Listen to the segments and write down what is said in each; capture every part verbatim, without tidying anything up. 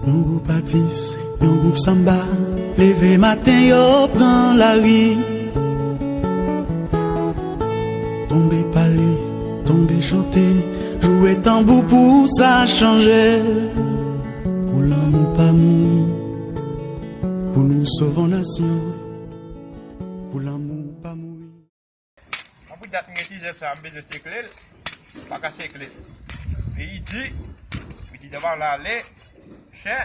Yon gwoup atis, yon gwoup sanba, leve maten yo pran lari. Tonbe pale, tonbe chante, joure tanbou pou sa chanje. Pou lanmou pa mouri, pou nou sove yon nasyon. Pou lanmou pa mouri. Anpil dat m gen ti zèb sa, m bezwen sekle l. M pa ka sekle l. Peyi di, peyi di daba l ale, chè.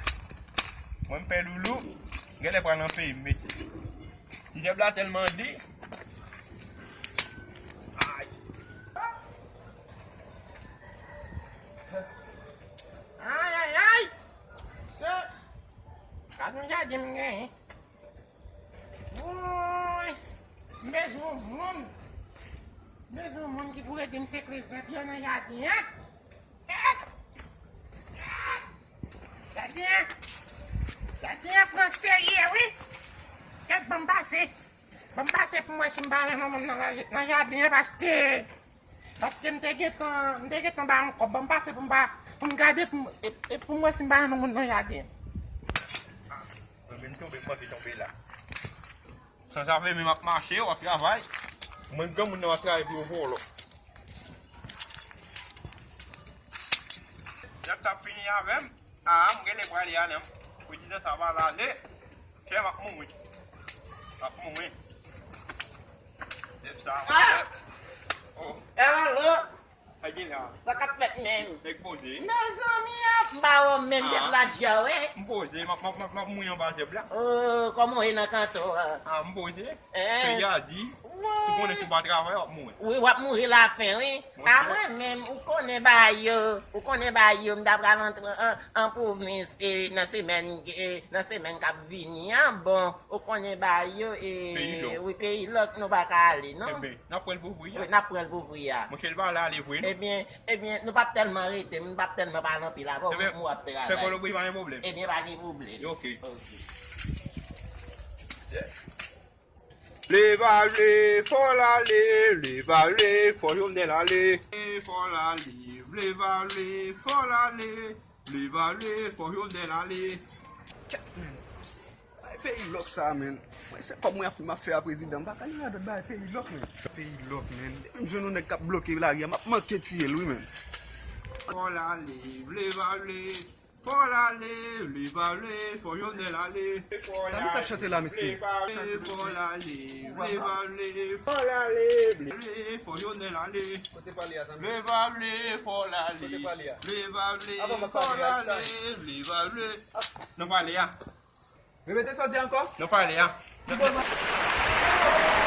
Mwen m pè loulou, genlè pral nan peyi m, mesye. Ti zèb la tèlman di. Ay. Ay, ay, ay. Se, gad yon jaden m genyen. Woy! M bezwen yon moun. M bezwen yon moun ki pou ede m sekle zèb yo nan jaden an. Jaden an, jaden an pran serye, wi. Kèt, ban m pase. Ban m pase pou m wè si m pa jwenn yon moun nan la, nan jaden an, paske, paske m te gentan, m te gentan ba yon kòb. Ban m pase pou m pa, pou m gade, pou m, e, e pou m wè si m pa jwenn yon moun nan jaden an. Mwen menm tonbe, m manke tonbe la. Sanzave menm ap mache, w ap travay. Mwen granmoun nan w ap travay pou yo vòlò. Zèb sa ap fini avè m. A, m genlè prale a non. Pou di sa va la ale. Chè m ap mouri. M ap mouri. Zèb sa. Ah! Oh. E alo? Sa k ap fèt menm? Nèg poze. Mezanmi, m pa wè w menm, zèb la djè, wi. M poze, m ap, m ap, m ap, m ap mouri anba zèb la. Oh, kòman w ye nan kanto a? Ah, m poze. Eh. Peyi a di, si w konnen si w pa travay, w ap mouri. Wi, w ap mouri lafen, wi. A mwen menm, ou konnen bagay yo, ou konnen bagay yo, m ta pral antre an, an pwovens, e, nan semèn, e, nan semèn k ap vini an, bon, ou konnen bagay yo, e, wi, peyi lòk, nou pa ka ale, non. N ap pran l pou pri a. Wi, n ap pran l pou pri a. Monchè, l pa vle ale vre, non? Ebyen, ebyen, nou p ap tèlman rete, nou p ap tèlman pale anpil avè w, m w ap travay. Fè kòlobri, pa gen pwoblèm. Ebyen, pa gen pwoblèm. Ok. Ok. Yeah. Vle pa vle, fò l ale, vle pa vle, fò Jovenel ale. Fò l ale, vle pa vle, fò l ale. Vle pa vle, fò Jovenel ale. Kèt, menn. Ay, peyi lòk sa, menn. Mwen, se kòb mwen ap fè a prezidan. M pa ka nan radòt bagay peyi lòk, menn. Peyi lòk, menn. Depi m jwenn yon nèg k ap bloke lari a, m ap manke tiye l, wi, menn. Fò l ale, vle pa vle. Fò l ale, vle pa vle, fò Jovenel ale. Sa misye ap chante la, mesye? Vle pa vle, fò l ale, vle pa vle, fò l ale, vle, fò Jovenel ale. Kote pale a, zanmi? Vle pa vle, fò l ale. Kote pale a? Vle pa vle, fò l ale, vle pa vle. Nan pale a. Repete sa w di ankò. Nan pale a. Ki bò nan